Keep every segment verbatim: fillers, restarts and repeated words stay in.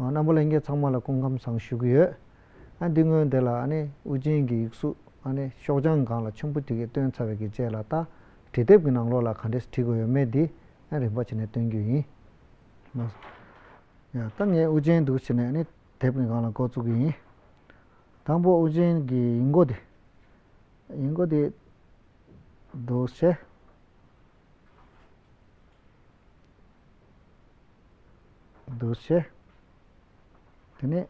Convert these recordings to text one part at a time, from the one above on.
རྣམ་པ་ལྷན་རྒྱས་ཚང་མ་ལ་སྐུ་ཁམས་བཟང་ཞུ་གི་ཡོད། ཨ་འདི་སྔོན་དེ་ལ་ཨ་ནི་དབུ་ཅན་གྱི་ཡིག་གཟུགས་ཨ་ནི་ཤོག་བྱང་སྒང་ལ་ཆེན་པོ་དེ་གས་བཏོན་ཚར་བའི་གི་རྗེས་ལ། ད་འབྲི་དེབ་ཀྱི་ནང་ལོགས་ལ་ག་འདྲས་བྲིས་དགོས་ཡོད་མེད་འདི་ཨ་རིམ་པ་བྱས་ནས་སྟོན་རྒྱུ་ཡིན། ལགས་སོ། ཡ་ད་ངས་དབུ་ཅན་འདུག་བྱས་ནས་ཨ་ནི་དེབ་ཀྱི་སྒང་ལ་འགོ་བཙུགས་ཀྱི་ཡིན། དང་པོ་དབུ་ཅན་གྱི་ཡིག་མགོ་དེ། ཡིག་མགོ་དེ་འདུག་བྱས། འདུག་བྱས། དེ་ནས།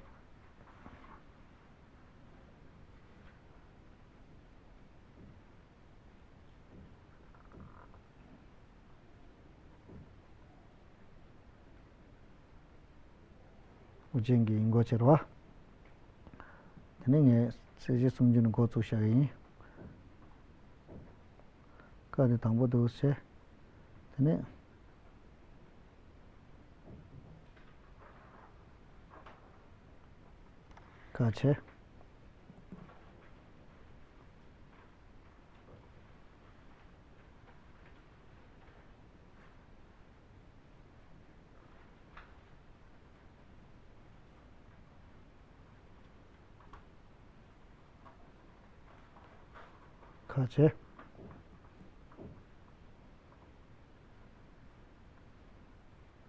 དབུ་ཅན་གྱི་ཡིག་མགོ་བྱས་རེད་བ། དེ་ནས་ངས་ཚད་གཞི་སུམ་ཅུ་ནས་འགོ་བཙུགས་བཞག་གི་ཡིན། ཀ་དེ་དང་པོ་འདུག་བྱས། དེ་ནས། ཁ་ཕྱེ། ཁ་ཕྱེ།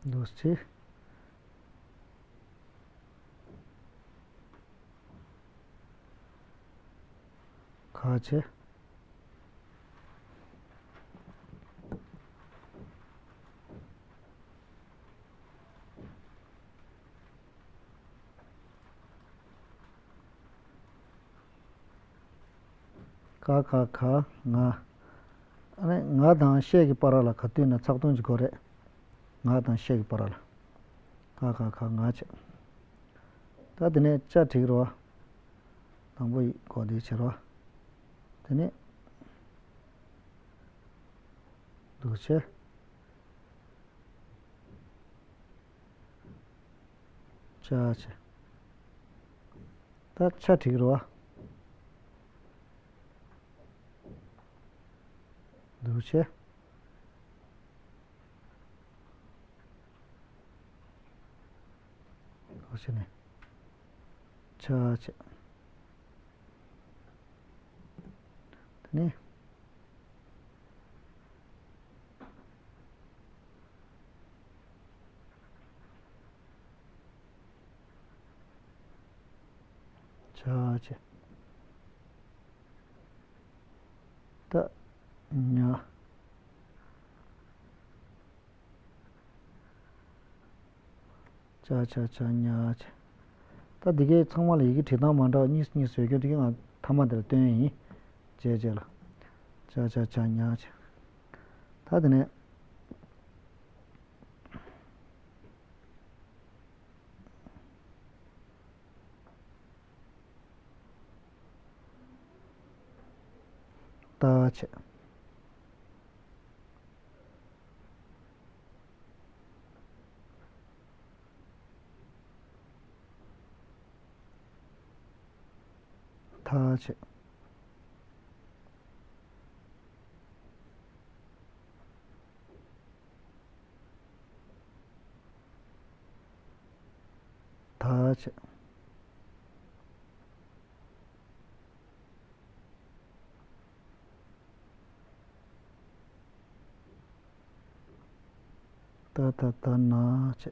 འདུག་སེ། ཁ་ཕྱེ། ཀ་ཁ་ག་ང་། ཨ་ནི་ང་དང་ཤད་ཀྱི་བར་ལ་ག་དུས་ན་ཚེག་བརྡུང་ཅིག་དགོས་རེད། ང་དང་ཤད་ཀྱི་བར་ལ། ཀ་ཁ་ག་ང་བྱས། ད་དེ་ནས་ཅ་བྲིས་རོ། དང་པོ་ཡི་གོ་བདེ་བྱེད་རོ། དེ་ནས་འདུག་བྱས། ཅ་བྱས། ད་ཆ་བྲིས་རོ། འདུག་བྱས། འདུག་བྱས་ནས། ཆ་བྱས། དེ་ནས། ཆ་བྱས། ད། ཉ། ཅ་ཆ་ཆ་ཉ་ཆ། ད་འདི་གའི་ཚང་མ་ལ་ཡི་གེ་བྲིས་སྟངས་མ་འདྲ་བ་གཉིས་གཉིས་བཟོས་རྒྱུ་འདི་གའི་ང་མཐའ་མ་དེ་ལ་སྟོན་ཡིན། རྗེས་རྗེས་ལ། ཅ་ཆ་ཆ་ཉ་ཆ། ད་དེ་ནས། ད་ཆ། ཐ་ཆ། ཐ་ཆ། ཏ་ད་ད་ན་ཆ།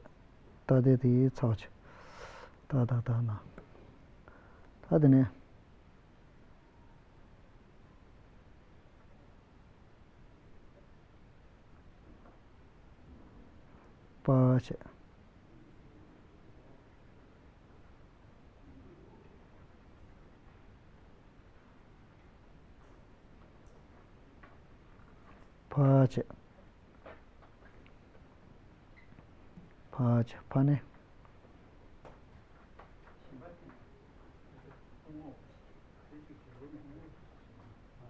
ཏ་དེ་དེ་ཚག་ཆ། ཏ་ད་ད་ན། ད་དེ་ནས། པ་ཆ། ཕ་ཆ། ཕ་ཆ་ཕ་ནི།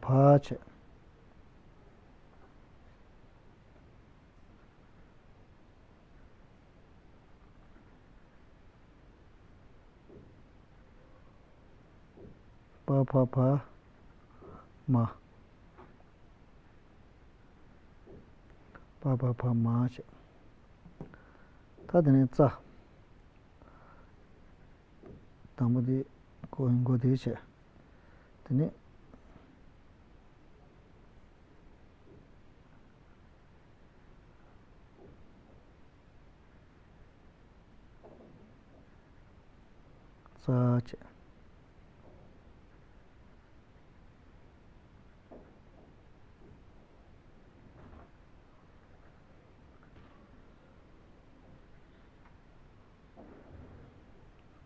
ཕ་ཆ། པ་ཕ་བ་མ། པ་ཕ་བ་མ་བྱས། ད་དེ་ནས་ཙ། དང་པོ་དེ་མགོ་མགོ་དེ་བྱས། དེ་ནས། ཙ་བྱས།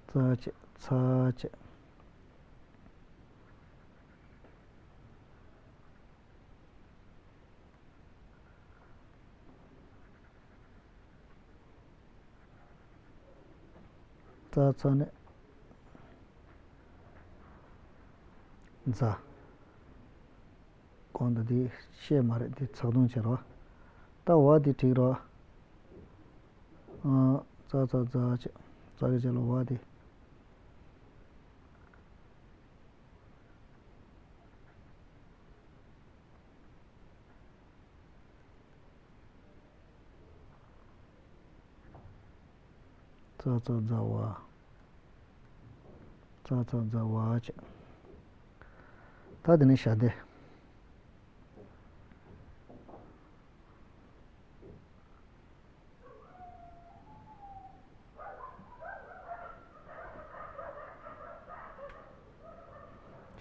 ཙ་བྱས། ཚ་བྱས། ཙ་ཚ་ནས་ཛ། གོང་དུ་འདི་བཤད་མ་རེད། འདི་ཚགས་དུང་བྱེད་རོགས། ད་བ་འདི་བྲིས་རོགས། ཨ། ཙ་ཙ་ཛ་བྱས། ཙ་གི་རྗེས་ལ་བ་འདི། ཙ་ཙ་ཛ་བ། ཙ་ཙ་ཛ་བ་བྱས། ད་དེ་ནས་ཞ་འདི།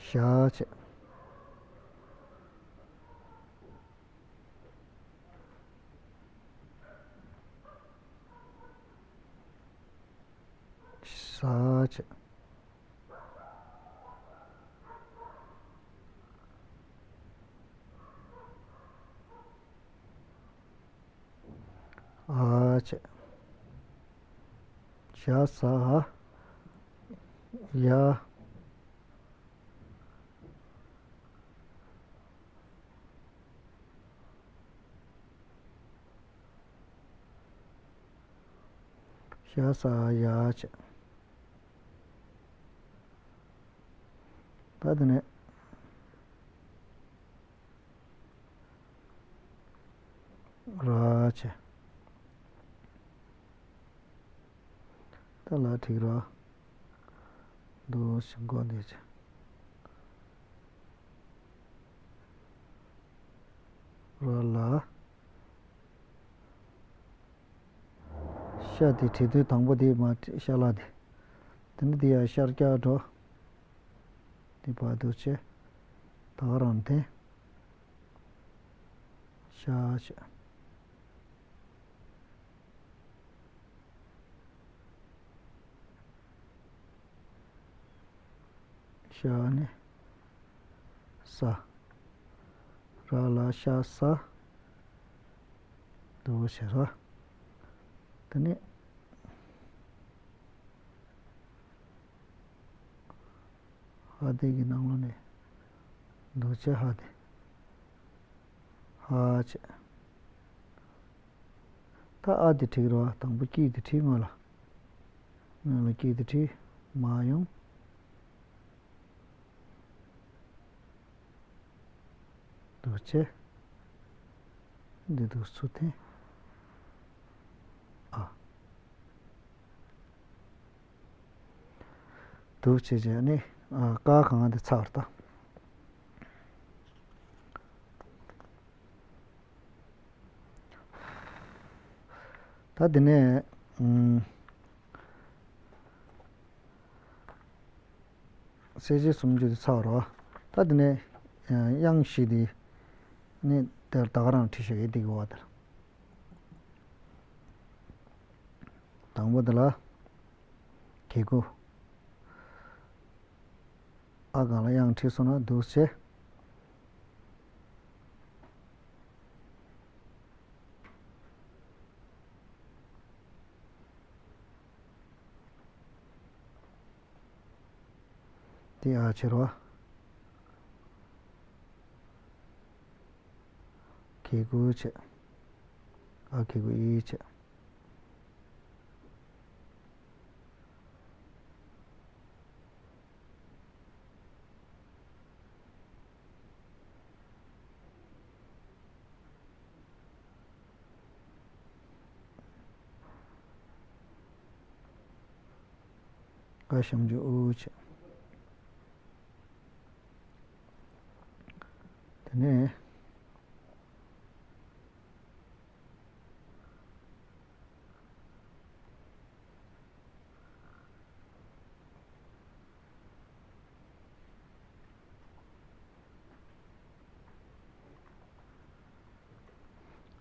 ཞ་བྱས། ཟ་བྱས། འ་བྱས། ཞ་ཟ་འ། ཡ། ཞ་ཟ་འ་ཡ་བྱས། ད་དེ་ནས་ར་བྱས། ད་ལ་བྲིས་རོགས། འདུག་སེ་མགོ་འདི་བྱས། ར་ལ། ཤ་དེ་བྲིས་དུས་དང་པོ་དེ་མ་བྲིས། ཤ་ལ་དེ། དེ་ནི་དེ་ཡང་ཤར་བཀྱག་འགྲོ། དེ་བར་དུ་བྱས། ད་ག་རང་འཐེན། ཤ་བྱས། ཤ་ནི་ས། ར་ལ་ཤ་ས། འདུག་སེ་རོགས། དེ་ནས་འ་དེ་གི་ནང་ལོགས་ནས་འདུག་སེ་འ་དེ། འ་བྱས། ད་འ་དེ་བྲིས་རོགས། དང་པོ་ཀྱི་དེ་བྲིས། སྔོན་ལ། སྔོན་ལ་ཀྱི་དེ་བྲིས། མར་ཡོང་། འདུག་སེ། འདི་འདུག་སེ་ཚུར་འཐེན། འ། འདུག་སེ་བྱས་ནས། ཨ། ཀ་གང་དེ་ཚར་ད། ད་དེ་ནས། ཨུམ། གསལ་བྱེད་སུམ་ཅུ་དེ་ཚར་རོ། ད་དེ་ནས་དབྱངས་བཞི་དེ་ནི་དེར་ད་ག་རང་བྲིས་བཞག་ཡོད་དེ་གི་བ་དེར། དང་པོ་དེ་ལ་གི་གུ། འ་སྒང་ལ་དབྱངས་བྲིས་སོང་ན་འདུག་སེ། དེ་འ་བྱས་རོ། གི་གུ་བྱས། འ་གི་གུ་ཨི་བྱས། ག་ཞབས་ཀྱུ་ཨུ་བྱས། དེ་ནས།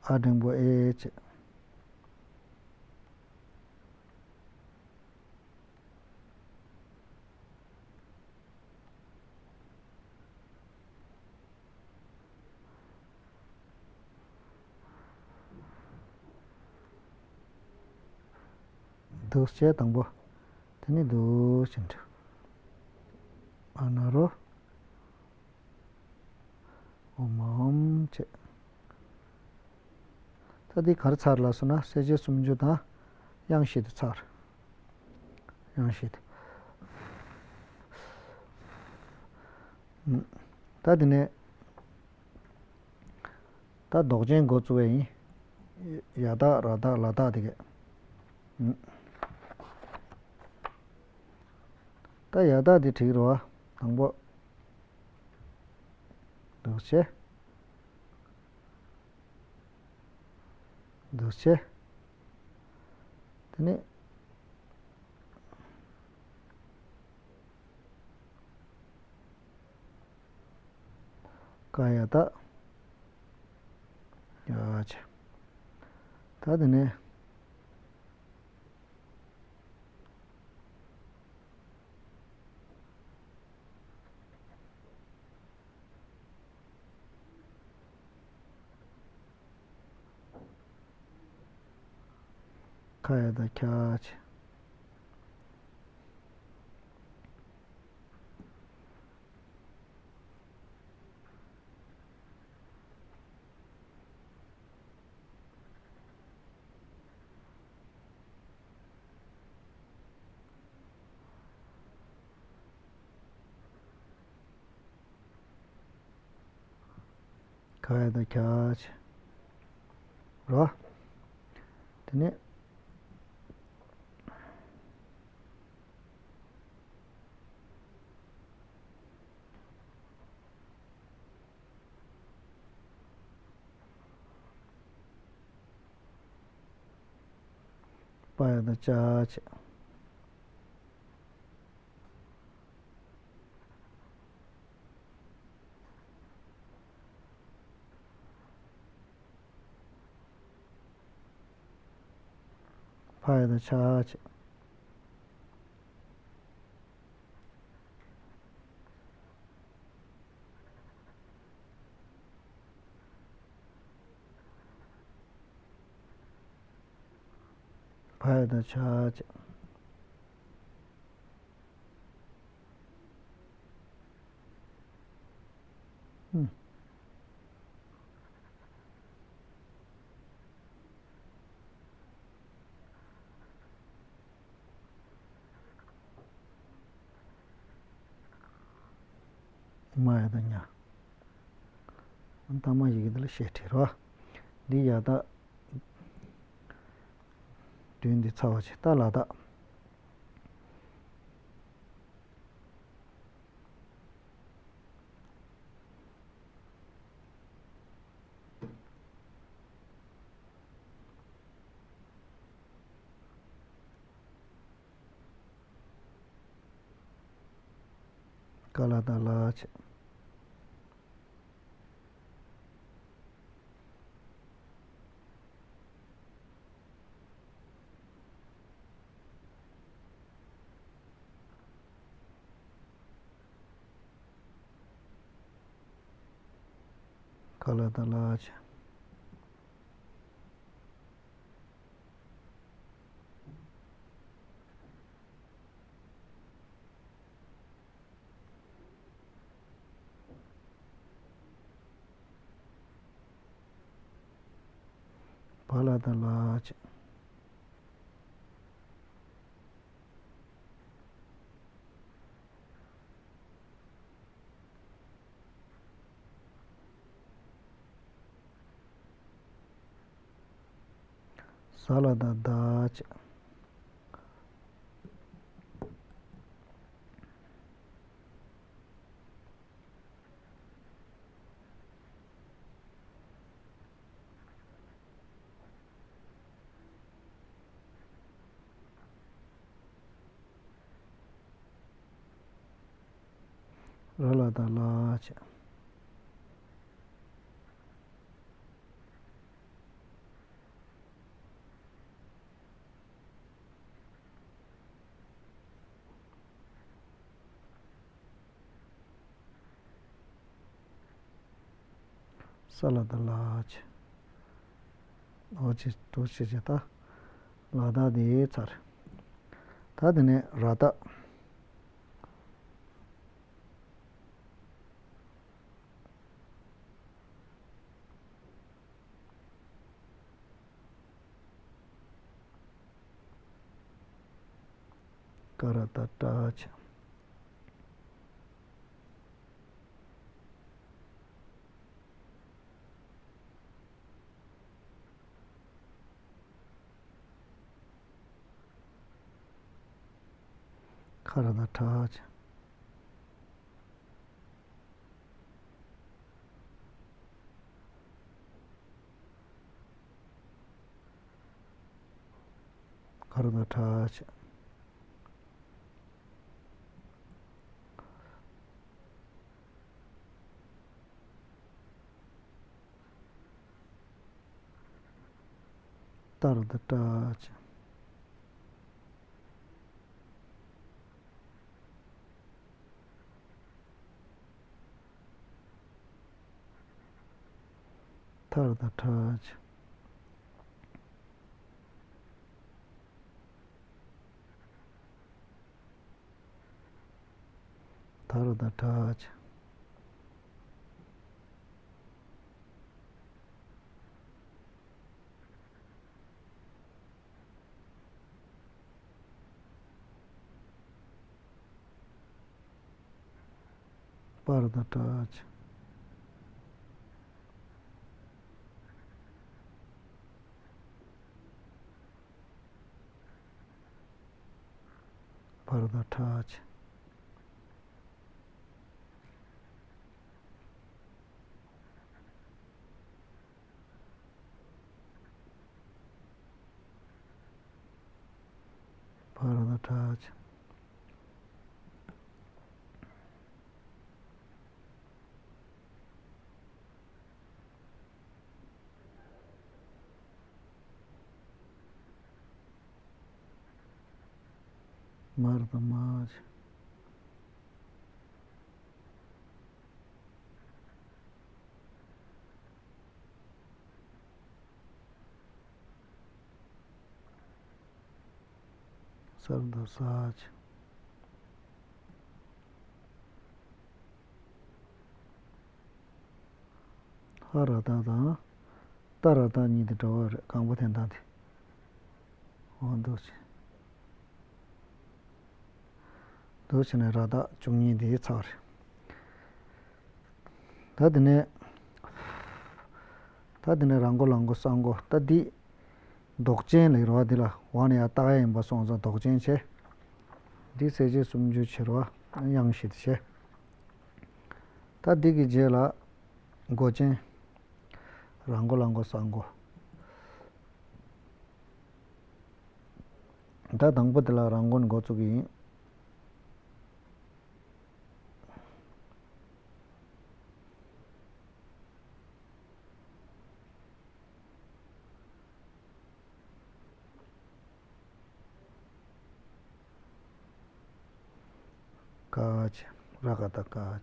ཨ་འགྲེང་བུ་ཨེ་བྱས། འདུག་བྱས་དང་པོ། དེ་ནས་འདུག་བྱས་འདྲ། ཨ་ན་རོ། ཨོམ་ཨོམ་བྱས། ད་འདི་ག་རེ་ཚར་ལབ་སོང་ན་གསལ་བྱེད་སུམ་ཅུ་དང་དབྱངས་བཞི་དེ་ཚར། དབྱངས་བཞི་དེ། ད་དེ་ནས། ད་འདོགས་ཅན་འགོ་བཙུགས་པ་ཡིན། ཡ་བཏགས་ར་བཏགས་ལ་བཏགས་དེ་གས། ད་ཡ་བཏགས་དེ་བྲིས་རོགས། དང་པོ། འདུག་བྱས། འདུག་བྱས། དེ་ནས། ཀ་ཡ་བཏགས། ཡ་བྱས། ད་དེ་ནས། ཁ་ཡ་བཏགས་ཁྱ་བྱས། ཁ་ཡ་བཏགས་ཁྱ་བྱས། རོ། དེ་ནས། པ་ཡ་བཏགས་པྱ་བྱས། ཕ་ཡ་བཏགས་ཕྱ་བྱས། ཕ་ཡ་བཏགས་ཕྱ་བྱས། ཧུམ། མ་ཡ་བཏགས་མྱ། ཨ་ནི་ད་མ་ཡི་གེ་འདི་ལ་ཤད་བྲིས་རོ། འདི་ཡ་བཏགས་བདུན་འདི་ཚར་བ་བྱས། ད་ལ་བཏགས། ཀ་ལ་བཏགས་ལ་བྱས། ཀ་ལ་བཏགས་ལ་བྱས། བ་ལ་བཏགས་ལ་བྱས། ཟ་ལ་བཏགས་ཟླ་བྱས། ར་ལ་བཏགས་རླ་བྱས། ས་ལ་བཏགས་སླ་བྱས། འོ་ཅི་འདུག་བྱས་བྱས་ད། ལ་བཏགས་དེ་ཚར། ད་དེ་ནས་ར་བཏགས། ཀ་ར་བཏགས་ཀྲ་བྱས། ཁ་ར་བཏགས་ཁྲ་བྱས། ག་ར་བཏགས་གྲ་བྱས། ཏ་ར་བཏགས་ཏྲ་བྱས། ཐ་ར་བཏགས་ཐྲ་བྱས། ད་ར་བཏགས་དྲ་བྱས། པ་ར་བཏགས་པྲ་བྱས། པ་ར་བཏགས་པྲ་བྱས། པ་ར་བཏགས་པྲ་བྱས། མ་ར་བཏགས་མྲ་བྱས། ས་ར་བཏགས་སྲ་བྱས། ཧ་ར་བཏགས་དང་ཏ་ར་བཏགས་གཉིས་དེ་འདྲ་བ་རེད། གང་པོ་འཐེན་སྟངས་དེ། འོ་འདུག་བྱས། འདུག་བྱས་ནས་ར་བཏགས་བཅུ་གཉིས་དེ་ཚར་བ་རེད། ད་དེ་ནས། ད་དེ་ནས་ར་མགོ་ལ་མགོ་ས་མགོ། ད་འདི་འདོགས་ཅན་ལབ་རེད་བ། འདི་ལ་འོག་ནས་ཡར་བཏགས་ཡ་ཡིན་པ་སོང་ཙང་འདོགས་ཅན་བྱས། འདི་གསལ་བྱེད་སུམ་ཅུ་བྱས་རེད་བ། དབྱངས་བཞི་དེ་བྱས། ད་འདི་གི་རྗེས་ལ་མགོ་ཅན། ར་མགོ་ལ་མགོ་ས་མགོ། ད་དང་པོ་དེ་ལ་ར་མགོ་ནས་འགོ་བཙུགས་ཀྱི་ཡིན། ཀ་བྱས། ར་ག་བཏགས་ཀ་བྱས།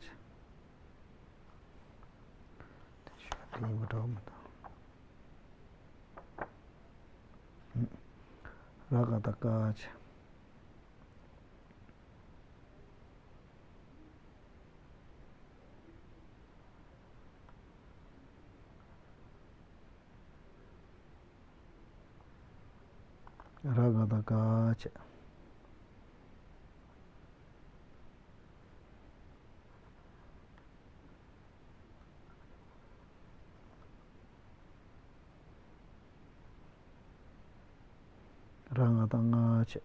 དེ་ཤོད་དེ་ཡིན་པ་འདྲ་བོ་མི་འདུག་ར་ག་བཏགས་ཀ་བྱས། ར་ག་བཏགས་རྒ་བྱས། ར་ང་བཏགས་ང་བྱས།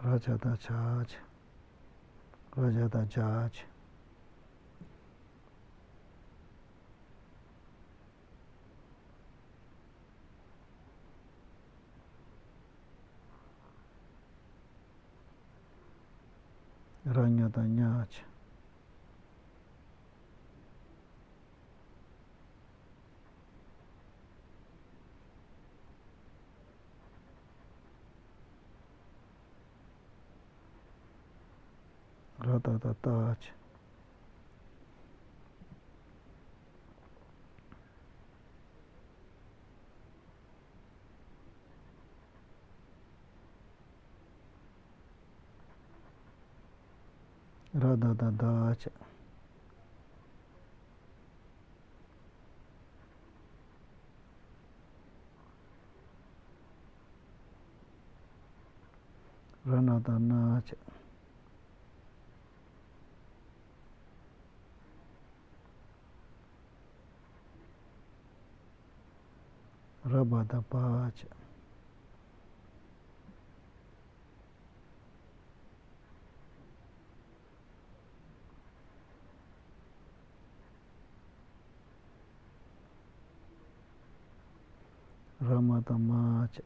ར་ཇ་བཏགས་ཇ་བྱས། ར་ཇ་བཏགས་ཇ་བྱས། ར་ཉ་དང་ཉ་ཆ། ར་ད་བཏགས་རྟ་ཆ། ར་ད་བཏགས་རྡ་ཆ། ར་ན་བཏགས་རྣ་ཆ། ར་བ་བཏགས་རྦ་ཆ། ར་མ་བཏགས་རྨ་ཆ།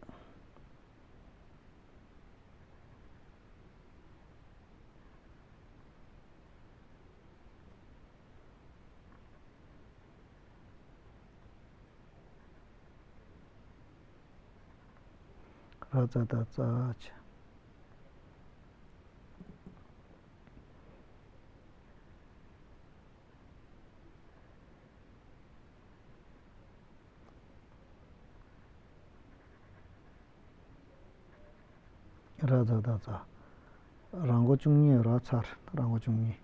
ར་ཙ་བཏགས་རྩ་ཆ། ར་ཛ་བཏགས་རྫ། ར་མགོ་བཅུ་གཉིས་ར་ཚར། ར་མགོ་བཅུ་གཉིས།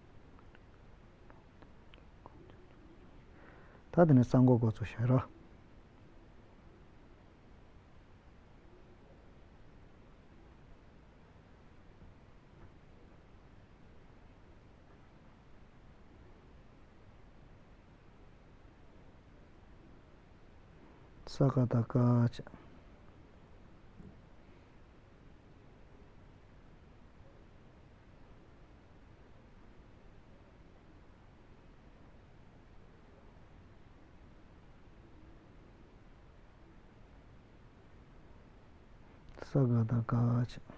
ད་དེ་ནས་ས་མགོ་འགོ་ཚུགས་བྱས་ར། ས་ཀ་བཏགས་སྐ་ཆ། ས་ག་བཏགས་སྐ་ཆ།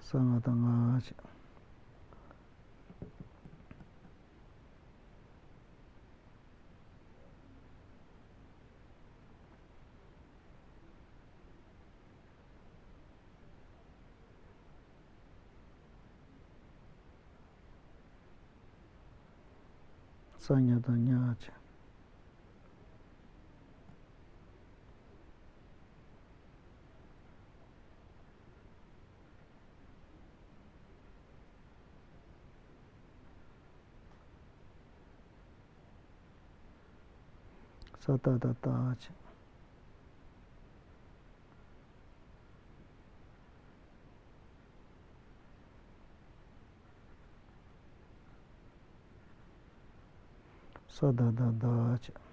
ས་ང་བཏགས་སྔ་ཆ། ས་ཉ་བཏགས་སྙ་ཆ། ས་ཏ་བཏགས་སྟ་ཆ། ས་ད་བཏགས་སྡ་ཆ།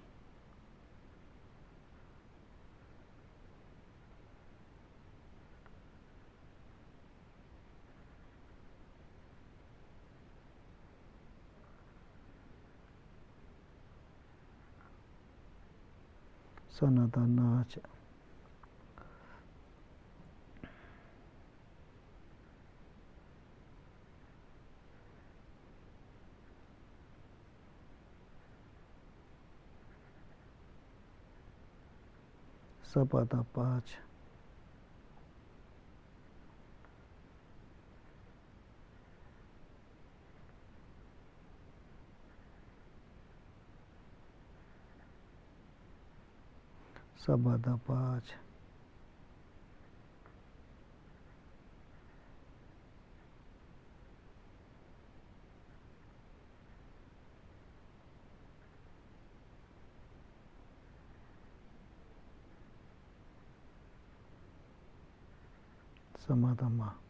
ས་ན་བཏགས་སྣ་ཆ། ས་པ་བཏགས་སྤ་ཆ། ས་བ་བཏགས་སྦ་ཆ། ས་མ་བཏགས་སྨ།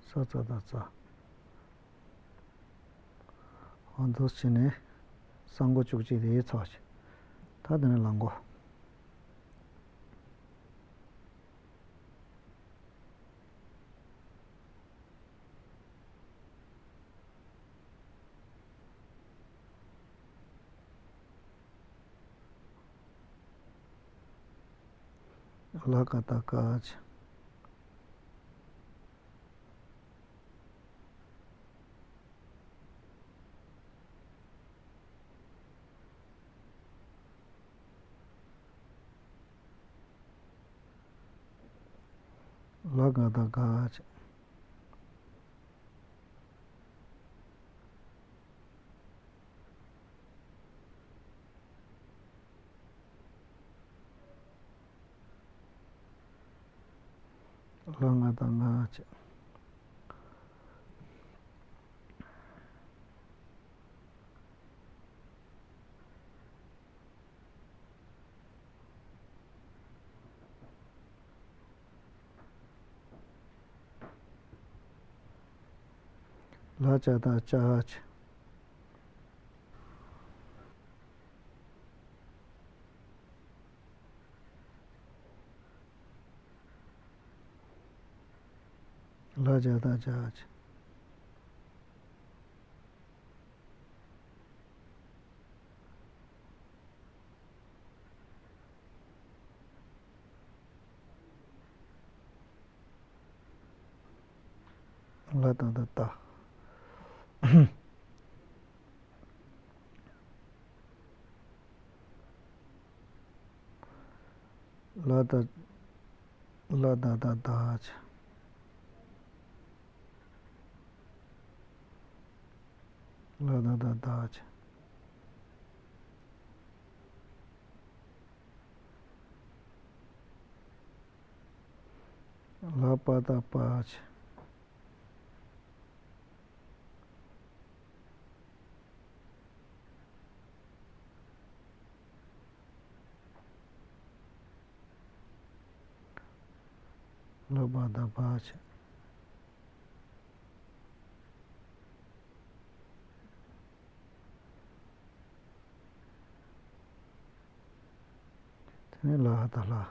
ས་ཙ་བཏགས་སྩ། འདུག་བྱས་ནས་གསང་སྒོ་བཅུ་གཅིག་དེ་ཚར་བྱས། ད་དེ་ནས་ལ་མགོ། ལ་ག་བཏགས་ལྒ་བྱས། ལ་ག་བཏགས་ལྒ་བྱས། ལ་ང་བཏགས་ལྔ་བྱས། ལ་ཇ་བཏགས་ལྕགས་བྱས། ལ་ཇ་བཏགས་ལྕགས་བྱས། ལ་ད་བཏགས་ལྟ། ལ་ད་ལ་ད་བཏགས་ལྡ་བྱས། ལ་ད་བཏགས་ལྡ་བྱས། ལ་པ་བཏགས་པ་བྱས། ལ་པ་བཏགས་པ་བྱས། དེ་ནས་ལ་ད་ལྷ།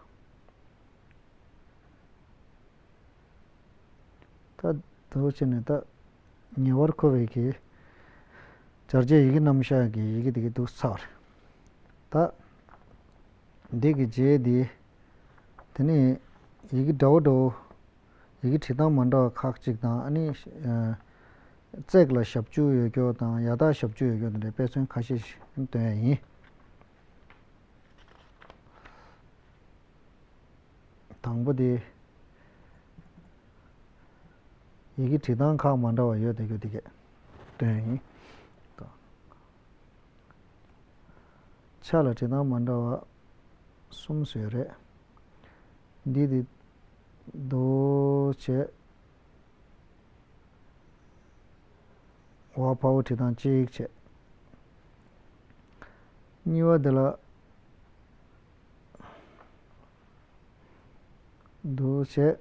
ད་འདུག་བྱས་ནས་ད་ཉེ་བར་མཁོ་བའི་གི་སྦྱར་བྱའི་ཡི་གེ་རྣམ་གཞག་གི་ཡི་གེ་དེ་གི་འདུག་ཚར་བ་རེད། ད་འདི་གི་རྗེས་འདི། དེ་ནས་ཡི་གེ་འདྲ་བོ་འདྲ་བོ། ཡི་གེ་བྲིས་སྟངས་མ་འདྲ་བ་ཁག་ཅིག་དང་། ཨ་ནི་ཨ་བརྩེགས་ལ་ཞབས་ཀྱུ་ཡོད་རྒྱུ་དང་ཡ་བཏགས་ཞབས་ཀྱུ་ཡོད་རྒྱུ་དེ་འདྲའི་དཔེ་མཚོན་ཁ་ཤས་ཤིག་སྟོན་ཡ་ཡིན། དང་པོ་དེ། ཡི་གེ་བྲིས་སྟངས་ཁག་མ་འདྲ་བ་ཡོད་བསྡད་རྒྱུ་དེ་གས་སྟོན་ཡིན། ཆ་ལ་བྲིས་སྟངས་མ་འདྲ་བ་གསུམ་བཟོས་རེད། འདི་དེ་འདུག་བྱས། འོག་ཕར་བྲིས་སྟངས་གཅིག་བྱས། གཉིས་པ་འདི་ལ་འདུག་བྱས།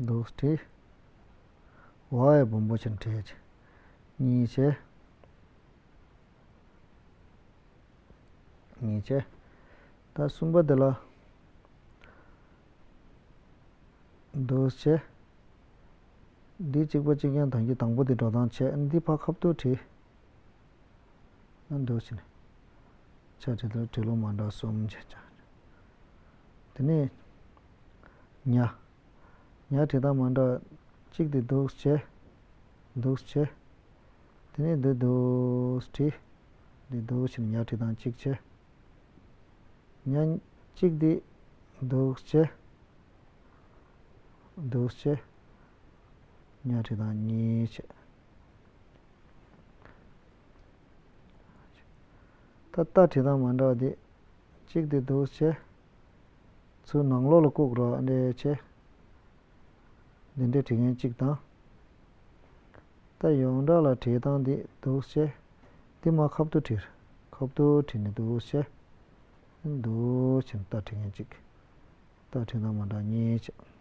འདུག་བྲིས། འོག་ཡ་སྦོམ་པོ་ཆེན་བྲིས་བྱས། གཉིས་བྱས། གཉིས་བྱས། ད་གསུམ་པ་འདི་ལ་འདུག་བྱས། འདི་གཅིག་པ་གཅིག་རྐྱང་དང་གི་དང་པོ་དེ་འགྲོ་སྟངས་བྱས། འདི་ཕར་ཁ་ཐུག་བྲིས། འདུག་བྱས་ནས། ཆ་བྲིས་ལ་བྲིས་ལུགས་མ་འདྲ་གསུམ་བྱས་བྱས། དེ་ནས་ཉ། ཉ་བྲིས་སྟངས་མ་འདྲ་བ་གཅིག་དེ་འདུག་བྱས། འདུག་བྱས། དེ་ནས་འདི་འདུག་བྲིས། འདི་འདུག་བྱས་ནས་ཉ་བྲིས་སྟངས་གཅིག་བྱས། ཉ་གཅིག་འདི་འདུག་བྱས། འདུག་བྱས། ཉ་བྲིས་སྟངས་གཉིས་བྱས། ད་ཏ་བྲིས་སྟངས་མ་འདྲ་བ་འདི། གཅིག་འདི་འདུག་བྱས། ཚུར་ནང་ལོགས་ལ་བཀུག་རོགས་འདྲ་བྱས། འདི་འདྲ་བྲིས་མཁན་གཅིག་དང་། ད་ཡོངས་གྲགས་ལ་བྲིས་སྟངས་འདི་འདུག་བྱས། འདི་མར་ཁ་ཐུག་བྲིས། ཁ་ཐུག་བྲིས་ནས་འདུག་བྱས། འདུག་བྱས་ནས་ཏ་བྲིས་མཁན་གཅིག་ཏ་བྲིས་སྟངས་མ་འདྲ་གཉིས་བྱས།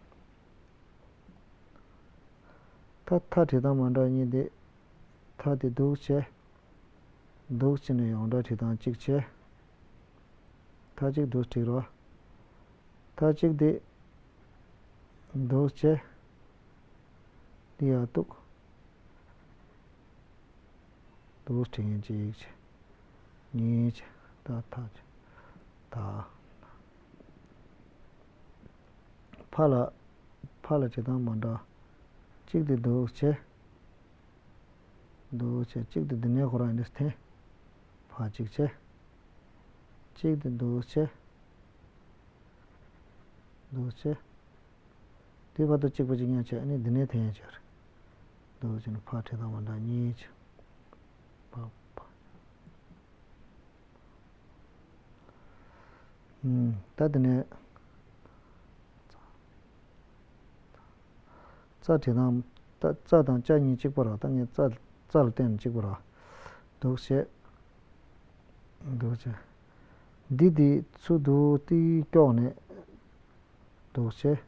ད་མཐའ་བྲིས་སྟངས་མ་འདྲ་གཉིས་འདི། མཐའ་དེ་འདུག་བྱས། འདུག་བྱས་ནས་ཡོངས་གྲགས་བྲིས་སྟངས་གཅིག་བྱས། མཐའ་གཅིག་འདུག་བྲིས་རོགས། མཐའ་གཅིག་འདི། འདུག་བྱས། འདི་ཡར་གཏུགས། འདུག་བྲིས་མཁན་གཅིག་བྱས། གཉིས་བྱས། ད་མཐའ་བྱས། ད། ཕར་ལ། ཕར་ལ་བྱེད་སྟངས་མ་འདྲ། གཅིག་དེ་འདུག་བྱས། འདུག་བྱས། གཅིག་དེ་འདི་ནས་ཁོ་རང་འདི་འཐེན། ཕར་གཅིག་བྱས། གཅིག་དེ་འདུག་བྱས། འདུག་བྱས། དེ་བར་དུ་གཅིག་པ་གཅིག་རྐྱང་བྱས། ཨ་ནི་འདི་ནས་འཐེན་ཡང་བྱས་རེད། འདུག་བྱས་ནས་ཕར་བྲིས་སྟངས་མ་འདྲ་གཉིས་བྱས། ཕར་ཕར། ད་དེ་ནས་རྩ་བྲིས་སྟངས། ད་རྩ་དང་ཅ་གཉིས་གཅིག་པ་རེད། ད་ངས་རྩ། རྩ་ལ་བརྟེན་ནས་གཅིག་པ་རེད། འདུག་བྱས། འདུག་བྱས། འདི་འདི་ཚུར་འདུག་ཏིག་ཀྱོག་ནས། འདུག་བྱས།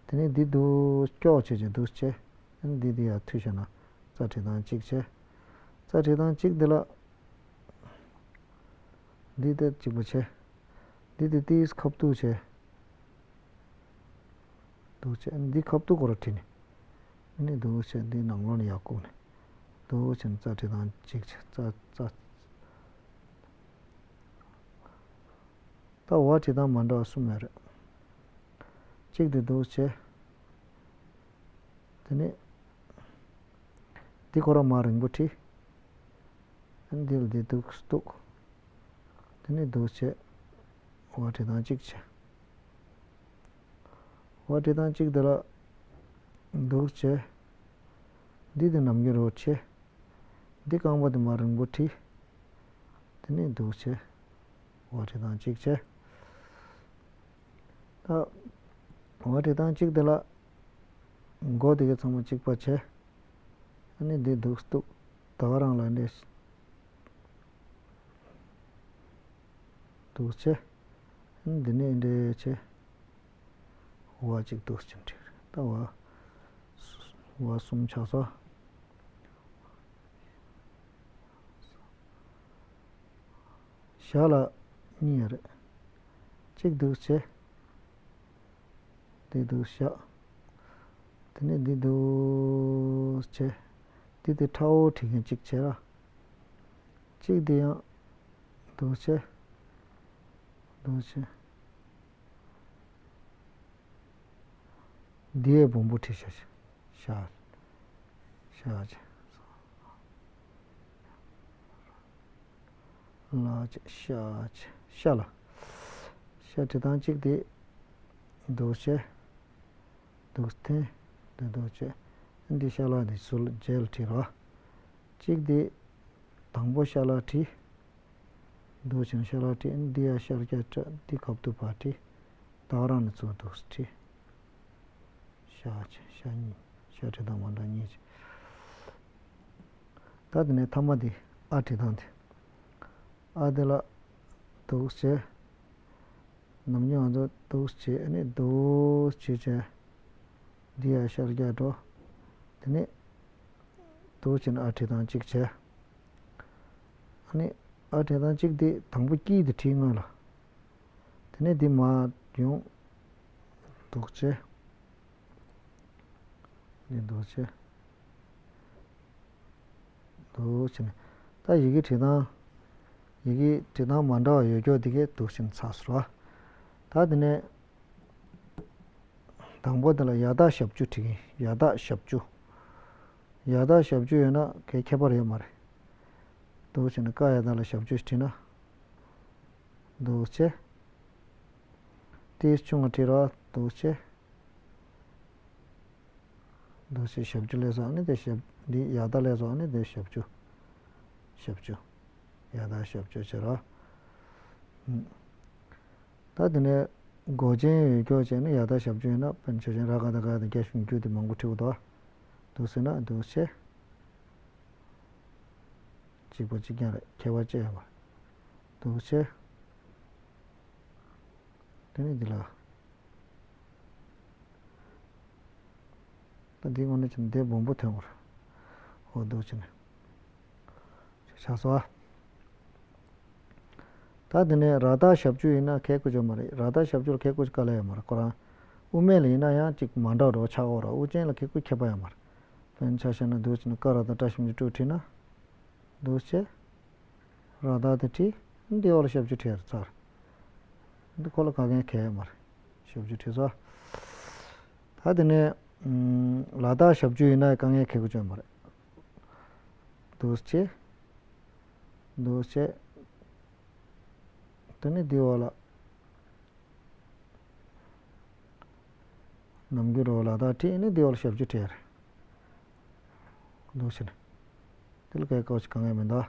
དེ་ནས་འདི་འདུག་ཀྱོག་བྱས་བྱས་འདུག་བྱས། འདི་འདི་ཡར་མཐུད་བྱས་ན་རྩ་བྲིས་སྟངས་གཅིག་བྱས། རྩ་བྲིས་སྟངས་གཅིག་འདི་ལ། འདི་ལྟར་གཅིག་པ་བྱས། འདི་དེ་ཏིས་ཁ་བཏུག་བྱས། འདུག་བྱས། འདི་ཁ་བཏུག་སྐོར་བྲིས་ནས། ཨ་ནི་འདུག་བྱས། འདི་ནང་ལོགས་ནས་ཡར་བཀུག་ནས། འདུག་བྱས་ནས་རྩ་བྲིས་སྟངས་གཅིག་བྱས། རྩ་རྩ། ད་འོག་བྲིས་སྟངས་མ་འདྲ་བ་གསུམ་ཡོད་རེད། གཅིག་དེ་འདུག་བྱས། དེ་ནས་འདི་ཁོ་རང་མར་རིང་པོ་བྲིས། འདི་ལ་འདི་འདུག་གཏུགས། དེ་ནས་འདུག་བྱས། འོག་བྲིས་སྟངས་གཅིག་བྱས། འོག་བྲིས་སྟངས་གཅིག་དེ་ལ་འདུག་བྱས། འདི་དེ་ནམ་རྒྱུན་རོ་བྱས། འདི་རྐང་པ་དེ་མར་རིང་པོ་བྲིས། དེ་ནས་འདུག་བྱས། འོག་བྲིས་སྟངས་གཅིག་བྱས། ད་འོག་བྲིས་སྟངས་གཅིག་དེ་ལ། མགོ་དེ་ག་ཚང་མ་གཅིག་པ་བྱས། ཨ་ནི་འདི་འདུག་གཏུགས། ད་ག་རང་ལ་འདི་འདུག་བྱས། ཨ་ནི་འདི་ནས་འདྲེ་བྱས། འོག་གཅིག་འདུག་ཅིང་བྲིས། ད་འོག་འོག་གསུམ་ཆགས་སོང་། ཞ་ལ་གཉིས་ཡོད་རེད། གཅིག་འདུག་བྱས། འདི་འདུག་བཞག་དེ་ནས་འདི་འདུག་བྱས། འདི་དེ་ཁྲ་བོ་བྲིས་མཁན་གཅིག་བྱས་ར། གཅིག་འདི་ཡང་འདུག་བྱས། འདུག་བྱས། འདི་ཡས་སྦོམ་པོ་བྲིས་བྱས། ཤ། ཤ་བྱས། ལ་བྱས། ཤ་བྱས། ཤ་ལ། ཤ་བྲིས་སྟངས་གཅིག་དེ། འདུག་བྱས། འདུག་འཐེན། འདི་འདུག་བྱས། འདི་ཤ་ལ་འདི་ཟུར་རྗེས་ལ་བྲིས་རོགས། གཅིག་དེ། དང་པོ་ཤ་ལ་བྲིས། འདུག་ཅིང་ཤ་ལ་བྲིས། འདི་ཡ་ཤར་རྒྱག་བྲིས། འདི་ཁབ་ཏུ་ཕར་བྲིས། ད་ག་རང་ནས་ཚུར་འདུག་བྲིས། ཤ་བྱས། ཤ་གཉིས། ཤ་བྲིས་སྟངས་མ་འདྲ་གཉིས་བྱས། ད་དེ་ནས་ཐ་མ་དེ་ཨ་བྲིས་སྟངས་དེ། ཨ་དེ་ལ་འདུག་བྱས། ནམ་རྒྱུན་ང་ཚོ་འདུག་བྱས། ཨ་ནི་འདུག་བྱས་བྱས། འདི་ཡ་ཤར་རྒྱག་འགྲོ། དེ་ནས་འདུག་བྱས་ནས་ཨ་བྲིས་སྟངས་གཅིག་བྱས། ཨ་ནི་ཨ་བྲིས་སྟངས་གཅིག་དེ་དང་པོ་དཀྱིལ་དེ་བྲིས་སྔོན་ལ། དེ་ནས་འདི་མར་ཡོང་། འདུག་བྱས། འདི་འདུག་བྱས། འདུག་བྱས་ནས། ད་ཡི་གེ་བྲིས་སྟངས། ཡི་གེ་བྲིས་སྟངས་མ་འདྲ་བ་ཡོད་ཀྱོག་འདི་གས་འདུག་བྱས་ནས་ཚར་སོང་ར། ད་དེ་ནས། དང་པོ་དེ་ལ་ཡ་བཏགས་ཞབས་ཀྱུ་བྲིས་ཀྱིན། ཡ་བཏགས་ཞབས་ཀྱུ། ཡ་བཏགས་ཞབས་ཀྱུ་ཡོད་ན་གའི་ཁྱད་པར་ཡོད་མ་རེད། འདུག་བྱས་ནས་ཀ་ཡ་བཏགས་ལ་ཞབས་ཀྱུ་བྲིས་ན། འདུག་བྱས། དེའི་ཆུང་ང་བྲིས་རོགས། འདུག་བྱས། འདུག་བྱས་ཞབས་ཀྱུ་ལས་སོ། ཨ་ནི་དེ་ཞབས། འདི་ཡ་བཏགས་ལས་སོ། ཨ་ནི་དེ་ཞབས་ཀྱུ། ཞབས་ཀྱུ། ཡ་བཏགས་ཞབས་ཀྱུ་བྱས་རོགས། ད་དེ་ནས་མགོ་ཅན་ཡོད་ཀྱོག་བྱས་ན། ཡ་བཏགས་ཞབས་ཀྱུ་ཡིན་ན། དཔེར་ན་ཆ་བཞག་ན་ར་ག་བཏགས་རྒ་ཡ་བཏགས་རྒྱ་ཞབས་ཀྱུ་དེ་མང་པོ་བྲིས་འདུག་འདུག་ཟེར་ན་འདུག་བྱས། གཅིག་པ་གཅིག་རྐྱང་རེད། ཁྱད་པར་ཅི་ཡང་མ་རེད། འདུག་བྱས། དེ་ནས་འདི་ལ། ད་ འདི་དངོས་གནས་བྱས་ན་དེ་སྦོམ་པོ་ཐོན་དགོས་རེད། འོ་འདུག་བྱས་ནས། ཆགས་སོང་ཨ། ད་དེ་ནས་ར་བཏགས་ཞབས་ཀྱུ་ཡིན་ན་ཁྱད་ཁོ་ཅོ་མ་རེད། ར་བཏགས་ཞབས་ཀྱུ་ལ་ཁྱད་ཁོ་ཅོ་དཀའ་ལས་ཡོད་མ་རེད། ཁོ་རང་དབུ་མེད་ལ་ཡིན་ན་ཡང་ཅིག་མ་འདྲ་བ་འདྲ་བོ་ཆགས་ཀྱི་ཡོད་རེད། དབུ་ཅན་ལ་ཁྱད་ཁོ་ཁྱད་པར་ཡོད་མ་རེད། དཔེར་ན་ཆ་བཞག་ན་འདུག་བྱས་ན་ཀ་ར་བཏགས་སྐྲ་ཞབས་ཀྱུ་ཀྲུ་བྲིས་ན། འདུག་བྱས། ར་བཏགས་དེ་བྲིས། འདི་འོག་ལ་ཞབས་ཀྱུ་བྲིས་རེད་ཚར། འདི་ཁོ་ལ་དཀའ་ངལ་གང་ཡང་ཡོད་མ་རེད། ཞབས་ཀྱུ་བྲིས་སོང་། ད་དེ་ནས་ལ་བཏགས་ཞབས་ཀྱུ་ཡིན་ན་དཀའ་ངལ་ཁྱད་ཁོ་ཅོ་མ་རེད། འདུག་བྱས། འདུག་བྱས། དེ་ནས་འདི་འོག་ལ། ནམ་རྒྱུན་རོ་ལ་དག་བྲིས་ནས་འདི་འོག་ལ་ཞབས་ཀྱུ་བྲིས་རེད། འདུག་ཕྱིར། དེ་ལ་གའི་སྐབས་སུ་དཀའ་ངལ་མི་འདུག་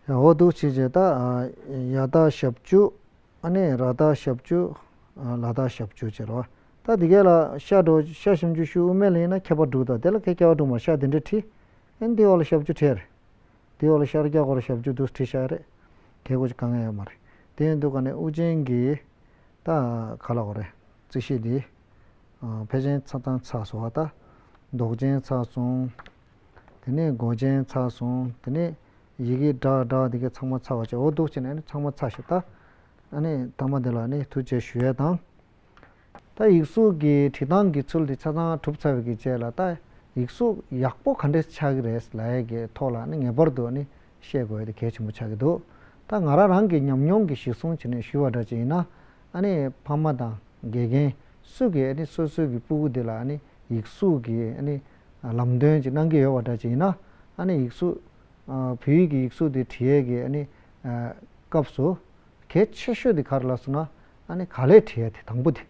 ཡ་འོ་འདུག་བྱས་རྗེས་ད་ཡ་བཏགས་ཞབས་ཀྱུ། ཨ་ནི་ར་བཏགས་ཞབས་ཀྱུ། ལ་བཏགས་ཞབས་ཀྱུ་བྱེད་རོ། ད་འདི་གས་ལ་ཤ་འགྲོ་ཤ་ཞབས་ཀྱུ་ཤུ་དབུ་མེད་ལ་ཡིན་ན་ཁྱད་པར་འགྲོ་གི་འདུག་དེ་ལ་གའི་ཁྱད་པར་འགྲོ་མ་རེད། ཤ་དེ་འདྲ་བྲིས། ཨ་ནི་འདི་འོག་ལ་ཞབས་ཀྱུ་བྲིས་རེད། དེའི་འོག་ལ་ཤར་རྒྱག་སྐོར་ཞབས་ཀྱུ་འདུག་བྲིས་བཞག་རེད། གལ་ཁོ་ཅིག་དཀའ་ངལ་ཡོད་མ་རེད། དེ་ཡིན་དུས་ག་ནས་དབུ་ཅན་གྱི་ད་ག་ལ་གོ་རེད། རྩིས་གཞི་འདི་ཕལ་ཆེན་ཚ་དང་ཚ་བཟོ་བ་ད་འདོགས་ཅན་ཚ་སོང་། དེ་ནས་མགོ་ཅན་ཚ་སོང་། དེ་ནས་ཡི་གེ་འདྲ་འདྲ་དེ་གའི་ཚང་མ་ཚ་བ་བྱས་འོ་འདུག་བྱས་ནས་ཚང་མ་ཚ་ཞིག་ད་ཨ་ནི་ཐ་མ་དེ་ལ་ནི་ཐུགས་རྗེ་ཞུ་ཡས་དང་། ད་ཡིག་གཟུགས་ཀྱི་བྲིས་སྟངས་ཀྱི་ཚུལ་དེ་ཆ་ཚང་གྲུབ་ཚར་བའི་གི་རྗེས་ལ་ད་ཡིག་གཟུགས་ཡག་པོ་ག་འདྲས་ཆགས་ཀྱི་རེད་ལབ་ཡས་ཀྱི་ཐོག་ལ་ནི་ངེས་པར་དུ་ནི་ཤེས་དགོས་ཡས་དེ་གལ་ཆེན་པོ་ཆགས་ཀྱི་འདུག་ད་ང་རང་རང་གི་ཉམས་མྱོང་གི་གཞི་བཟུང་བྱས་ནས་ཞུས་པ་འདྲ་ཅིག་ཡིན་ན། ཨ་ནི་ཕ་མ་དང་དགེ་རྒན་སུ་གིས་ཨ་ནི་སོ་སོའི་གི་སྤུ་གུ་དེ་ལ་ཨ་ནི་ཡིག་གཟུགས་ཀྱི་ཨ་ནི་ལམ་སྟོན་ཅིག་གནང་གི་ཡོད་པ་འདྲ་ཅིག་ཡིན་ན། ཨ་ནི་ཡིག་གཟུགས་བོད་ཡིག་གི་ཡིག་གཟུགས་དེ་བྲིས་ཡས་ཀྱི་ཨ་ནི་སྐབས་སུ། གལ་ཆེ་ཤོས་དེ་ག་རེ་ལབ་སོང་ན། ཨ་ནི་ག་ལེར་བྲིས་ཡ་དེ་དང་པོ་དེ།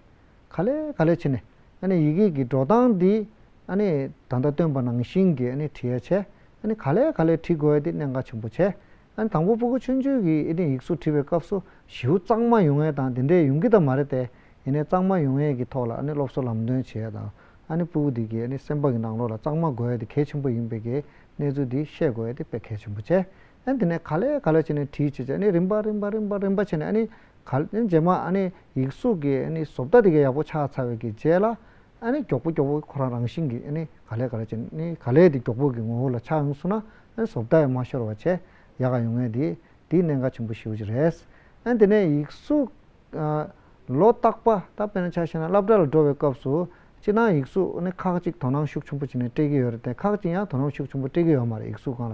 ག་ལེར་ག་ལེར་བྱས་ནས། ཨ་ནི་ཡི་གེ་གི་འགྲོ་སྟངས་འདི། ཨ་ནི་ད་ལྟ་སྟོན་པ་ནང་བཞིན་གྱི་ཨ་ནི་བྲིས་ཡ་བྱས། ཨ་ནི་ག་ལེར་ག་ལེར་བྲིས་དགོས་ཡ་དེ་གནད་འགག་ཆེན་པོ་བྱས། ཨ་ནི་དང་པོ་སྤུ་གུ་ཆུང་ཆུང་གི་ཨ་ནི་ཡིག་གཟུགས་བྲིས་པའི་སྐབས་སུ་ཞེ་པོ་གཙང་མ་ཡོང་ཡ་དང་དེ་འདྲས་ཡོང་གི་ད་མ་རེད་དེ། ཡིན་ནའི་གཙང་མ་ཡོང་ཡས་ཀྱི་ཐོག་ལ་ཨ་ནི་སློབ་གསོ་ལམ་སྟོན་བྱེད་ཡ་དང་། ཨ་ནི་སྤུ་གུ་འདི་གི་ཨ་ནི་སེམས་པ་གི་ནང་ལོགས་ལ་གཙང་མ་དགོས་ཡ་དེ་གལ་ཆེན་པོ་ཡིན་པའི་གི་གནས་ཚུལ་འདི་ཤེས་དགོས་ཡ་དེ་དཔེ་གལ་ཆེན་པོ་བྱས། ཨ་ནི་དེ་ནས་ག་ལེར་ག་ལེར་བྱས་ནས་བྲིས་བྱས་བྱས་ཨ་ནི་རིམ་པ་རིམ་པ་རིམ་པ་རིམ་པ་བྱས་ནས་ཨ་ནི་ག་ལེར་རྗེས་མ་ཨ་ནི་ཡིག་གཟུགས་ཀྱི་ཨ་ནི་བཟོ་ལྟ་དེ་ག་ཡག་པོ་ཆགས་ཚར་བའི་གི་རྗེས་ལ། ཨ་ནི་མགྱོགས་པོ་མགྱོགས་པོ་ཁོ་རང་རང་བཞིན་གྱིས་ཨ་ནི་ག་ལེར་ག་ལེར་བྱས་ནས་ག་ལེར་དེ་མགྱོགས་པོ་གི་ངོ་བོ་ལ་ཆགས་ཡོང་སོང་ན། ཨ་ནི་བཟོ་ལྟ་ཡང་མ་ཤོར་བ་བྱས་ཡག་ག་ཡོང་ཡས་དེ་དེའི་གནད་འགག་ཆེན་པོ་ཞེ་པོ་ཅིག་རེད། ཨ་ནི་དེ་ནས་ཡིག་གཟུགས་ལོ་རྟག་པ་ད་དཔེར་ན་ཆ་བཞག་ན་སློབ་གྲྭ་ལ་འགྲོ་བའི་སྐབས་སུ་སྤྱིར་བཏང་ཡིག་གཟུགས་ཨ་ནི་ཁག་ཅིག་དོ་སྣང་ཤུགས་ཆེན་པོ་བྱས་ནས་སྤྲད་ཀྱི་ཡོད་རེད་དེ། ཁག་ཅིག་ཡང་དོ་སྣང་ཤུགས་ཆེན་པོ་སྤྲད་ཀྱི་ཡོད་མ་རེད། ཡིག་གཟུགས་སྒང་ལ་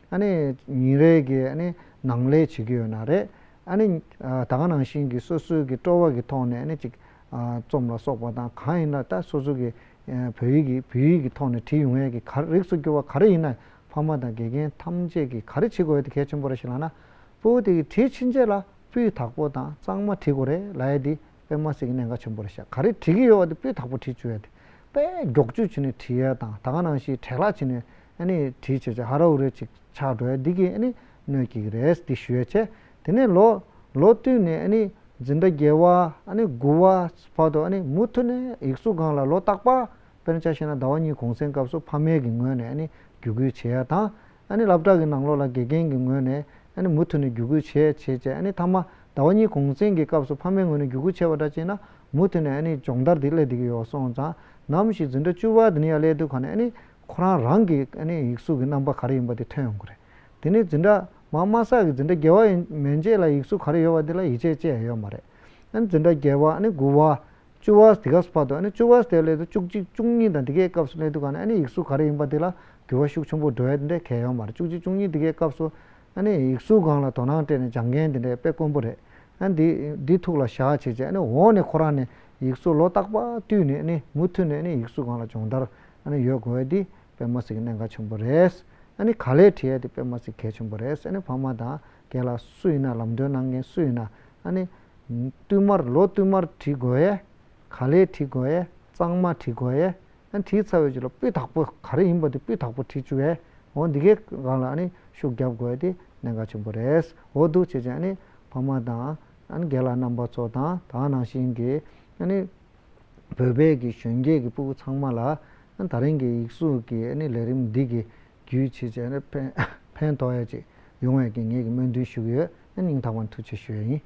ཨ་ནི་ཉིན་རེ་གི་ཨ་ནི་ནང་ལས་བྱེད་ཀྱི་ཡོད་ན་རེད། ཨ་ནི་ད་ག་ནང་བཞིན་གྱི་སོ་སོའི་གི་སྤྲོ་བ་གི་ཐོག་ནས་ཨ་ནི་ཅིག་རྩོམ་ལ་སོགས་པ་དང་གང་ཡིན་ན་ད་སོ་སོ་གི་བོད་ཡིག་གི་བོད་ཡིག་གི་ཐོག་ནས་བྲིས་ཡོང་ཡས་ཀྱི་ག་རེ་རིགས་སུ་གྱུར་པ་ག་རེ་ཡིན་ན་ཕ་མ་དང་དགེ་རྒན་ཐམས་ཅད་ཀྱིས་ག་རེ་བྱེད་དགོས་ཡས་དེ་གལ་ཆེན་པོ་རེད་ཞེ་ལབ་ན། སྤུ་གུ་དེ་གིས་བྲིས་ཕྱིན་རྗེས་ལ་སྤུས་དག་པོ་དང་གཙང་མ་བྲིས་དགོས་རེད་ལབ་ཡས་དེ་དཔེ་མ་སྲིད་ཀྱི་གནད་འགག་ཆེན་པོ་རེད་ཤག་ག་རེ་བྲིས་ཀྱི་ཡོད་པ་དེ་སྤུས་དག་པོ་བྲིས་བཅུག་ཡས་དེ། དཔེ་མགྱོགས་བཅོས་བྱས་ནས་བྲིས་ཡས་དང་ད་ག་ནང་བཞིན་བྲེལ་བ་བྱས་ནས་ཨ་ནི་བྲིས་བྱས་བྱས་ཧ་ར་ཧུ་རེ་ཅིག་ཆགས་འགྲོ་ཡས་འདི་གིས་ཨ་ནི་གནོད་སྐྱེལ་གྱི་རེད་འདི་ཞུ་ཡས་བྱས། དེ་ནས་ལོ་ལོ་བསྟུད་ནས་ཨ་ནི་འཛིན་གྲྭ་བརྒྱད་པ་ཨ་ནི་དགུ་པ་བར་དུ་ཨ་ནི་མུ་མཐུད་ནས་ཡིག་གཟུགས་སྒང་ལ་ལོ་རྟག་པ། དཔེར་ན་ཆ་བཞག་ན་ཟླ་བ་གཉིས་གུང་སེང་སྐབས་སུ་ཕ་མའི་གི་ངོས་ནས་ཨ་ནི་བརྒྱུད་སྐུལ་བྱེད་ཡ་དང་། ཨ་ནི་སློབ་གྲྭ་གི་ནང་ལོགས་ལ་དགེ་རྒན་གྱི་ངོས་ནས་ཨ་ནི་མུ་མཐུད་ནས་བརྒྱུད་སྐུལ་བྱེད་བྱེད་བྱས་ཨ་ནི་མཐའ་མ་ཟླ་བ་གཉིས་གུང་སེང་གི་སྐབས་སུ་ཕ་མའི་ངོས་ནས་བརྒྱུད་སྐུལ་བྱས་པ་འདྲ་བྱས་ན་མུ་མཐུད་ནས་ཨ་ནི་སྦྱོང་བརྡར་འདི་སླེབས་བསྡད་ཀྱི་ཡོད་སོང་ཙང་། ནམ་ཞིག་འཛིན་གྲྭ་བཅུ་པ་འདི་ནས་ཡར་སླེབས་དུས་ག་ནས་ཨ་ནི་ཁོ་རང་རང་གི་ཨ་ནི་ཡིག་གཟུགས་ཀྱི་རྣམ་པ་ག་རེ་ཡིན་པ་དེ་ཐོན་ཡོང་གི་རེད། དེ་ནས་འཛིན་གྲྭ་མ་མ་ས་གི་འཛིན་གྲྭ་བརྒྱད་པ་ཡིན་མན་ཆད་ལ་ཡིག་གཟུགས་ག་རེ་ཡོད་པ་དེ་ལ་ཡིད་ཆེས་བྱས་ཡོད་མ་རེད། ཨ་ནི་འཛིན་གྲྭ་བརྒྱད་པ་ཨ་ནི་དགུ་པ། བཅུ་པ་དེ་ག་སུ་བར་དུ་ཨ་ནི་བཅུ་པ་དེ་སླེབས་དུས་བཅུ་གཅིག་བཅུ་གཉིས་དང་དེ་གའི་སྐབས་སུ་སླེབས་དུས་ག་ནས་ཨ་ནི་ཡིག་གཟུགས་ག་རེ་ཡིན་པ་དེ་ལ་འགྱུར་བ་ཤུགས་ཆེན་པོ་འགྲོ་ཡ་དེ་འདྲ་གང་ཡང་ཡོད་མ་རེད། བཅུ་གཅིག་བཅུ་གཉིས་དེ་གའི་སྐབས་སུ་ཨ་ནི་ཡིག་གཟུགས་སྒང་ལ་དོ་སྣང་སྤྲད་ནས་སྦྱང་མཁན་དེ་འདྲ་དཔེ་དཀོན་པོ་རེད། ཨ་ནི་འདི་འདི་ཐུགས་ལ་བཞག་བྱས་བྱས་ཨ་ནི་འོག་ནས་ཁོ་རང་ནས་ཡིག་གཟུགས་ལོ་རྟག་པ་བསྟུད་ནས་ཨ་ནི་མུ་མཐུད་ནས་ཨ་ནི་ཡིག་གཟུགས་སྒང་ལ་སྦྱོང་བརྡར་ཨ་ནི་ཡོད་དགོས་ཡ་དེ་དཔེ་མ་སྲིད་ཀྱི་གནད་འགག་ཆེན་པོ་རེད། ཨ་ནི་ག་ལེར་བྲིས་ཡ་དེ་དཔེ་མ་སྲིད་གལ་ཆེན་པོ་རེད། ཨ་ནི་ཕ་མ་དང་རྒན་ལགས་སུ་ཡིན་ན་ལམ་སྟོན་གནང་མཁན་སུ་ཡིན་ན་ཨ་ནི་བསྟུད་མར་ལོ་བསྟུད་མར་བྲིས་དགོས་ཡས། ག་ལེར་བྲིས་དགོས་ཡས། གཙང་མ་བྲིས་དགོས་ཡས། ཨ་ནི་བྲིས་ཚར་བའི་རྗེས་ལ་སྤུས་དག་པོ་ག་རེ་ཡིན་པ་དེ་སྤུས་དག་པོ་བྲིས་བཅུག་ཡས། འོ་འདི་གའི་སྒང་ལ་ཨ་ནི་ཤུགས་རྒྱབ་དགོས་ཡས་དེ་གནད་འགག་ཆེན་པོ་རེད། འོ་འདུག་བྱས་ཙང་ཨ་ནི་ཕ་མ་དང་ཨ་ནི་རྒན་ལགས་རྣམ་པ་ཚོ་དང་ད་ག་ནང་བཞིན་གྱི་ཨ་ནི་བོད་པའི་གི་གཞོན་སྐྱེས་ཀྱི་སྤུ་གུ་ཚང་མ་ལ་ཨ་ནི་ད་རིང་གི་ཡིག་གཟུགས་ཀྱི་ཨ་ནི་ལས་རིམ་འདི་གི་བརྒྱུད་བྱས་ཙང་ཨ་ནི་ཕན་ཕན་ཐོགས་ཡས་ཅིག་ཡོང་ཡས་ཀྱི་ངེད་ཀྱི་སྨོན་འདུན་ཞུ་གི་ཡོད། ཨ་ནི་སྙིང་ཐག་པ་ནས་ཐུགས་རྗེ་ཆེ་ཞུ་ཡས་ཡིན།